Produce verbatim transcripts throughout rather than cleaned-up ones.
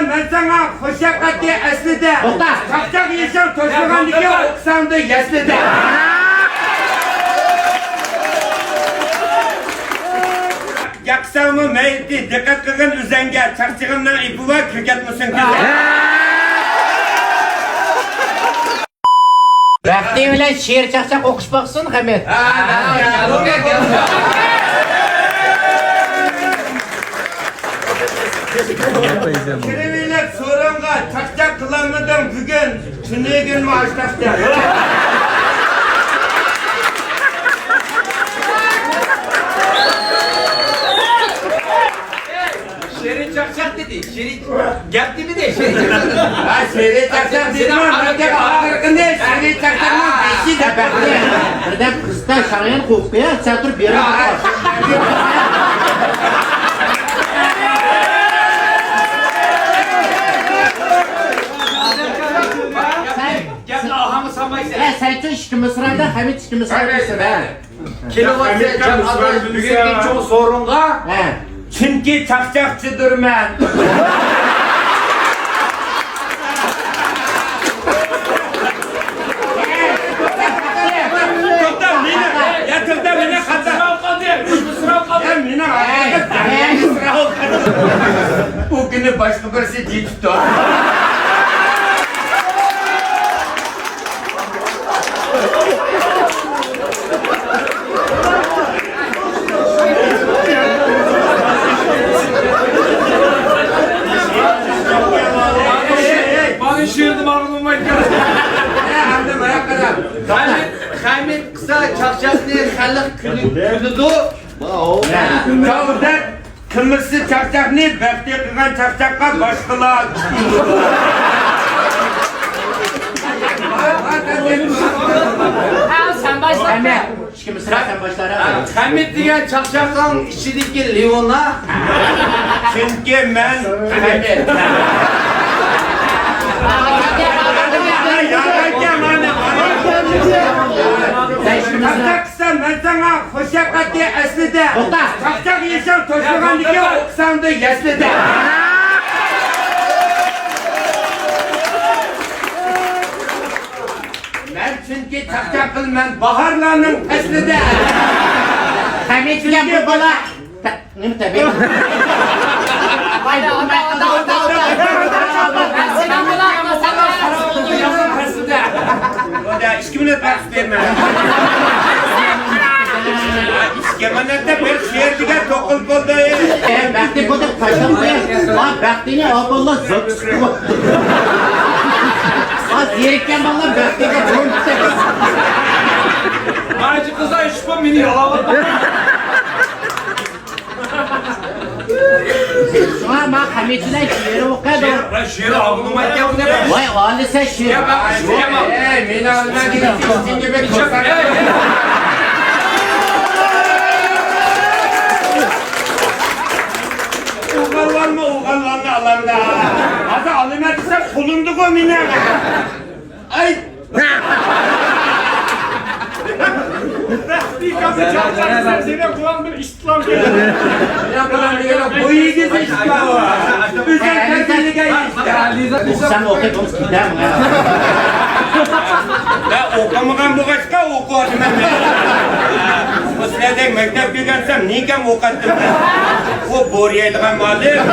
مەن ساڭا خوش ياقاتتى ئەسلىدە. توختا. چاقچاق يېشىڭ توشمىغاندىكىن ئوقۇساڭدۇ يەسلىدە. ياقساڭمۇ مەيلى، دىققەت قىلغىن ئۆزەڭگە، چاقچىقىمنىڭ ئېپى بار، كۆكەتمىسۇن كۆزۈڭ. بەختى بىلەن شېئىر چاقچاق ئوقۇشۇپ باقسۇن، خەمىت. كىرىۋېلىپ سورۇنغا، چاقچاق قىلالمىدىڭ بۈگۈن، تۈنۈگۈنمۇ ئاشتاق دەپ. شېرىن چاقچاق دېدى. شېرىن گەپ دېمىدى. شېرىن چاقچاق دېدى. ھە، شېرىن چاقچاق دېدىمۇ، مەن گەپ ئاخىرقىنى شېرىن چاقچاقنىڭ بېشى دەپ بەردى. بىردەم قىزدا شاڭيان قوپقۇيا، سەن تۇرۇپ بېرىڭ. گەپنى ئاھاڭغا سالمايسەن. ھە، سەن ئىككى مىسرادا، خەمىت ئىككى مىسرا دەيسەن، ھە. كېلىۋاتسا، جان ئاداش، بۈگۈنكى چوڭ سورۇنغا. ھە. چۈنكى چاقچاقچىدۇرمەن. توختا، مېنى، يا توختا، مېنى قانداق؟ يا مېنى ئۇ كۈنى باشقا بىرسى جېتىپتۇ. مانا شېئىرنى ماڭا بولمايدىكەن. خەمىت، خەمىت قىلسا چاقچاقنى خەلق كۈلىدۇ. جاۋدەت قىلمىسا چاقچاقنى، بەختى قىلغان چاقچاققا باشقىلار. ھە، سەن باشلا. ئىككى مىسرا سەن باشلا. خەمىت دېگەن چاقچاقنىڭ ئىچىدىكى لېۋونلار. چۈنكى مەن خەمىت. سەن مەن ساڭا خوش ياقاتتى ئەسلىدە. توختا. چاقچاق يېشىڭ توشمىغاندىكىن ئوقۇساڭدۇ يەسلىدە. مەن چۈنكى چاقچاق قىلىمەن باھارلارنىڭ پەسلىدە. خەمىت دېگەن بۇ بالا. نېمە تەبىئىي؟ ئىككى مىنۇت ۋاقىت بەرمە. ئىككى مىنۇتتا بىر شېئىر دېگەن توقۇل بولدى. بەختى بۇ دەپ تاشلاپ قويۇڭ. بەختىنى ئابدۇللا زاكىس قىلىۋاتىدۇ. زېرىككەن بالىلار بەختىگە بۇرۇن كېتىدۇ. ماجى قىزلار ئىشقا مېنى يالاۋاتىدۇ. شۇڭا ماڭا خەمىت بىلەن شېئىر ئوقۇدۇ. شېئىر، شېئىر ئاڭلىمايدىكەن بۇ نېمە؟ ۋاي، ئالىسە شېئىر. يا، مەن ئىشلىيەلمەم. ئەي، مېنى ئالىمەن دېگەن ئىشىڭگە بەك قورققان. ئوغۇللارمۇ ئوغۇللارنى ئالامدا. ھازىر ئالىمەن دېسەم، قولۇمدىغۇ مېنىڭ. ئاي! بەختىگە چاقچاق دېسەم، سېنىڭ قۇلاقىڭدىن ئىشىتىپ قالدىم. بۇ يىگىت ئىشىتىپ قالدى. ئۆزەك تەربىيەلىگەن يىگىت. ئوقۇسام ئوقۇپ، بولمىسا كېتەم. مەن ئوقۇمىغان بولغاچقا ئوقۇۋاتىمەن. بۇ سىلەردەك مەكتەپكە كەلسەم نېمىكەم ئوقۇتتۇم مەن. ئۇ بورىيەيدىغان مۇئەللىم.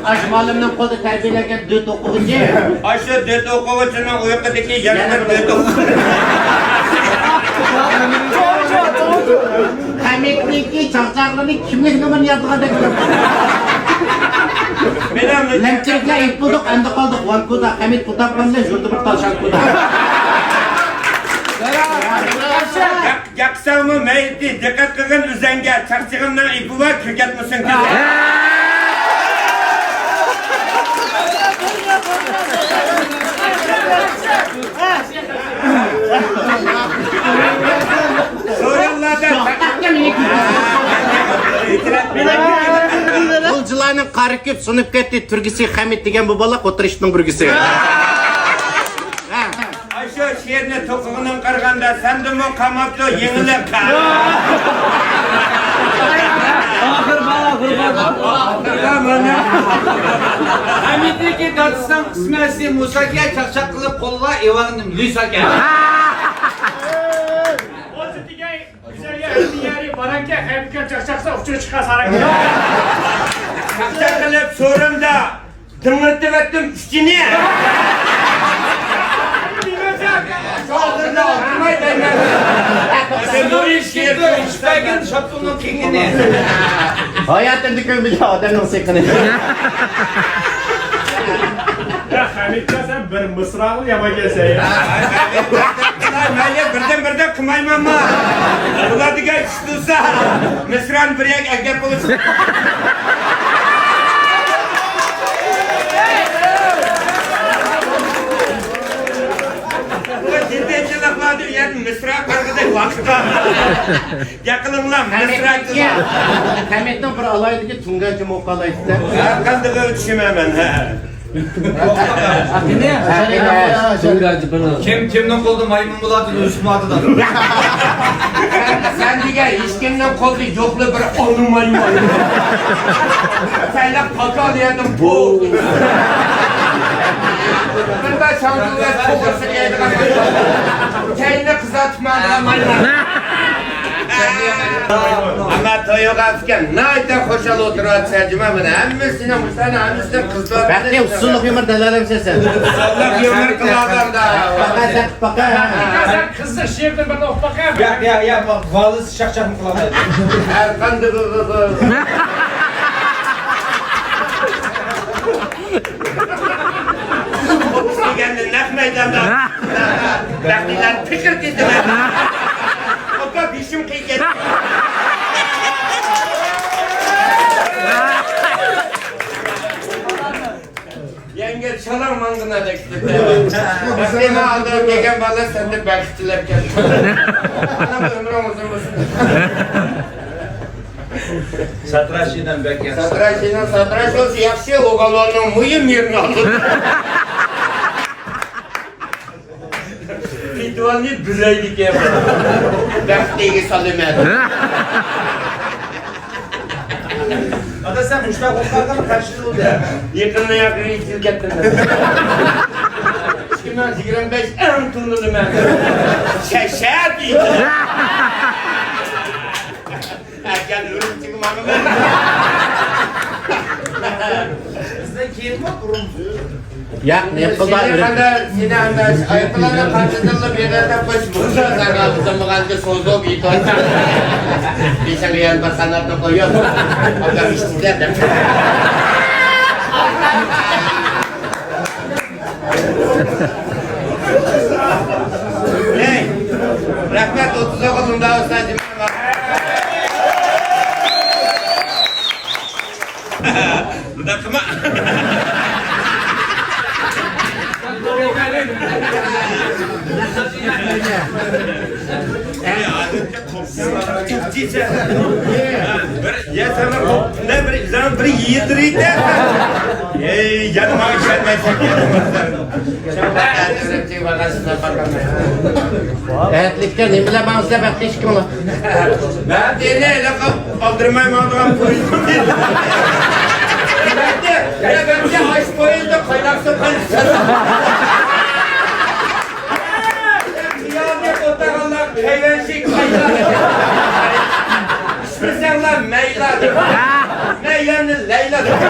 ئاشۇ مۇئەللىمنىڭ قولىدا تەربىيەلەنگەن دۆت ئوقۇغۇچى. ئاشۇ دۆت ئوقۇغۇچىنىڭ ئۇيقۇدىكى يەنە بىر دۆت ئوقۇغۇچى. خەمىتنىڭكى چاقچاقلىرىنى كىملىك نومۇرىنى يازغاندەك. لەمچىلىكلەر ئېيتىپ بولدۇق، ئەمدى قالدۇق ۋانكۇدا. خەمىت پۇل تاپقان بىلەن يۇرتىمىز تال شانكۇدا. ياقساڭمۇ مەيلى، دىققەت قىلغىن ئۆزەڭگە، چاقچىقىمنىڭ ئېپى بار، كۆكەتمىسۇن كۆزۈڭ. سورۇنلاردا غۇلجىلارنىڭ قارا كۆپ سۇنۇپ كەتتى تۈرگىسى خەمىت دېگەن بۇ بالا قوتۇرۇشنىڭ بۈرگىسى. ئاشۇ شېئىرنى توقۇغىنىڭغا قارىغاندا، سەندىنمۇ قالماپتۇ يېڭىلىق. ئاخىر بالا. ھەمىدنىڭكى دادىسىنىڭ ئىسمى ئەسلى مۇساكەن، چاقچاق قىلىپ قولىغا ئېۋەرنىم لۈساكەن. ئۆزى دېگەن گۈزەلگە ھەممە يەرى بارانكەن، خەيرىكەن چاقچاقسا ئۇچۇر چىقار ساراكەن. چاقچاق قىلىپ سورۇندا دىڭلىتىۋەتتىم ئۈچىنى. ھازىرلا ئاپتىماي دەيمەن. بۇ ئىشكە ئۈچ بەرگىن شاپتۇلنىڭ كېڭىنى. ھاياتىمدا كۆرمىگەن ئادەمنىڭ سېقىنى. يا، خەمىتكە سەن بىر مىسراغىلا يامان ئىكەنسەن يا. مەيلى، بىردىن بىردىن قىلمايمەنما؟ ئۇلار دېگەن ئىش تۇرسا، مىسرانى بىر يەرگە ئەكەپ بولۇش. بۇ جىددىيچىلىقلاردا ئۇ يەردە مىسرا قارىغۇدەك ۋاقىت بار. گەپ قىلىڭلار، مىسرا. خەمىتنىڭ بىر ئالايدىكى تۇڭگانچە موقالايسىز. ھەر قاندىقىغا چۈشىمەن مەن، ھە. كىم، كىمنىڭ قولىدا مايمۇن بولاتىدۇ، ئۆسۈپ ماتىدۇ. سەن، سەن دېگەن ھېچكىمنىڭ قولىدا يوقلا بىر ئانا مايمۇن. سەنلەر پاكال يەردىن بوق. بىر بار شاڭگۈللەر توغرىسىغا يەيدىغان مايمۇن. كەينى قىزارتىپ ماڭىدىغان مايمۇن. ئەمما تويغا ئىكەن، ناھايىتى خۇشال ئولتۇرۇۋاتىسەن، جۇما، مانا ھەممىسىنىڭ، مۇشۇلارنىڭ ھەممىسىنىڭ قىزلار بەختىيار ئۇسسۇللۇق يۇمۇر دەلالەمسەن سەن. ئۇسسۇللۇق يۇمۇر قىلىۋاتامدا. پەقەت، پەقەت. سەن قىزىق شېئىردىن بىرنى ئوقۇپ باقە. ياق، ياق، ياق، ۋالىس شاق-شاقنى قىلالمايدۇ. ھەر قاندىقىغا. ئوقۇش دېگەندە نەق مەيداندا. بەختىيار پىكىر كېتىمەن. ئاكا، بېشىم قىيىپ كەتتى. يەڭگە چالاڭ ماڭغىنا دەك. بەختىيار ئالدىغا كەلگەن بالا سەندە بەخت تىلەپ كەلدى. ئانا، ئۆمرۈڭ ئۇزۇن بولسۇن. ساتىراشىدىن بەك ياخشى. ساتىراشىدىن، ساتىراش بولسا ياخشى، ئوغۇللارنىڭ مۇھىم يېرىنى ئالدى. پېتىۋالنى بىلەيدىكەن. بەختىگە سالىمەن. ئادا، سەن مۇشۇنداق ئوقۇغاندا قانچە يىل بولدى؟ يېقىندا ياقىن ئىككى يىل كەتتىم. ئىككى مىڭ يىگىرمە بەش ئەڭ تونۇلىمەن. شەشەت يېدى. ئەكەل ئۈرۈمچىگە ماڭىمەن. بىزدىن كېيىنمۇ بۇرۇن. ياق، نېمە قىلدى؟ سېنى قانداق، سېنى ئانداق ئايروپىلاندا قانچە يىللا بىر يەردە تاپقاچ، بۇ سۆزلەرگە ئالدىسىمغانچە سوزۇپ يېتىۋاتىمەن. بېشىڭغا يەنە بىر قاناتنى قويۇپ، ئانداق ئىشلەپ. ھەي، رەھمەت، ئوتتۇز ئوغۇل ئۇنداق بولسا جىمىڭ. بۇنداق قىلما. بىر، يا، سەن بىر، نە بىر، سەن بىر يېتىرىيتە. ئەي، يەنە ماڭا كەلمەيسەن. ئەتىلىككە نېمە بىلەن ماڭىسىلەر، بەختىيار ئىككىڭلار؟ مەن دېنى ھېلىقى ئالدىرماي ماڭىدىغان پويىزدىن. مەن دە، مەن دە ئاش پويىزدا قايناق سۇ قاينىتىپ. پىيادە ئولتۇرغانلار كەيۋەنشىك قايناق. ئىچمىسەڭلار مەيلا دەپ. مەن يەنە لەيلا دەپ.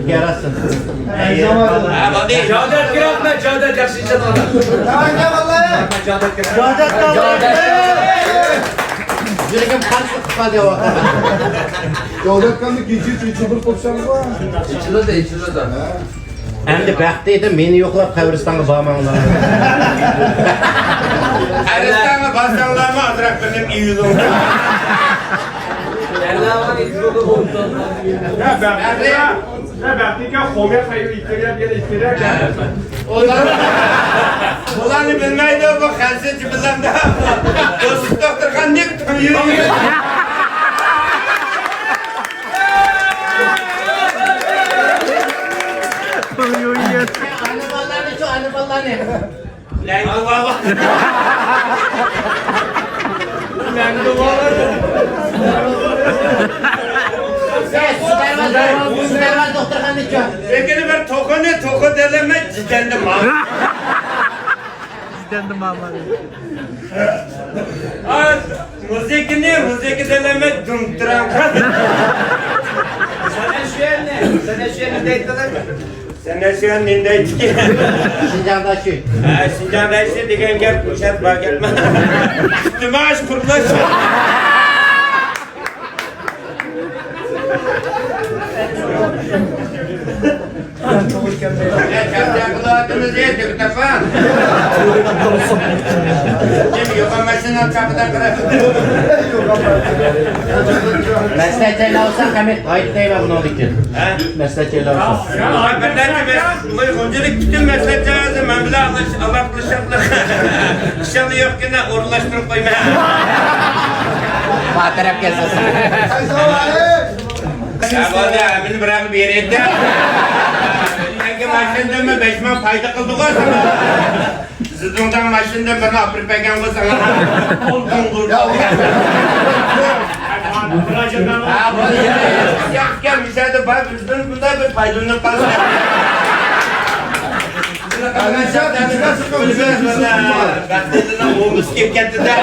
ياراتسۇن. ھە، بولدى. جاۋدەت كىرەپ، مەن جاۋدەت ياخشى ئىشلەپ قالدىم. جاۋدەت كىرەپ. يۈرىكىم قان سىقىپ قالدى. جاۋدەت كىرەپمۇ كېچە ئۈچ بىر قوپساڭىز بار. ئېچىلىدۇ، ئېچىلىدۇ. ئەمدى بەختىيار، مېنى يوقلاپ قەبرىستانغا بارماڭلار. قەبرىستانغا بارساڭلارمۇ ئازراق بىلىم ئېلىڭ. يا بەختىيار، يا بەختىيار، قومۇش قايرى ئىتتىرىپ، يەنە ئىتتىرىپ. ئۇلار، بۇلارنى بىلمەيدۇ، بۇ خەنزۇ جىبىلاندا. دوستلۇق دوختۇرخانىنى تۇيۇ. بالىلارنى. لەڭگە بابا. لەڭگە بابا. ئەي، سىز بەرگەن، سىز بەرگەن دوختۇرخانىدا چۈ. لېكىن بىر توخۇنى توخۇ دېلىمەن، جىدەندە ماڭا. جىدەندە ماڭا. ئا، مۇزىكىنى مۇزىكا دېلىمەن، دۇمتۇراڭ. سەنە شۇ يەرنى، سەنە شۇ يەرنى دەيتتىڭىز. سەن ئەسلى نېمە دەيتتىكى؟ شىنجاڭدا شۇ. ھە، شىنجاڭدا شۇ دېگەن گەپ مۇشۇ بار گەپمۇ؟ تۇماش قۇرۇلۇش. يا، چاقچاق قىلىۋاتىمىز، يا، تۆگە تاپان. جىم يوغان ماشىنا چاقىدا قىلىپ. مەسلىھەت ئايلاۋاتساڭ، قەمەت، ھايت دەيمەن بۇنىڭدىكى. ھە؟ مەسلىھەت ئايلاۋاتساڭ. يا، بىر نەچچە مەس-، بۇ غۇنچىلىق پۈتۈن مەسلىھەت جايىدا مەن بىلەن ئالاش-، ئالاقىلىشىقلىق ئىشىڭلار يوقكىنە ئورۇنلاشتۇرۇپ قويما. خاتىرەپ كەلسۇن. يا، بولدى، مېنى بىراق بېرەيدى. ئەگەر ماشىنىدىنمۇ بەش مىڭ پايدا قىلدىغۇ ساڭا. زىدۇڭداڭ ماشىنىدىن بىرنى ئاپىرىپ بەرگەنغۇ ساڭا. يا، ئۇ ھە، بولدى، يا، يا، يا، مىسەدە بار، بىزدىن بۇنداق بىر پايدىلىنىپ قالسا. بەختىيارنىڭ ئومۇس كېلىپ كەتتى-دە.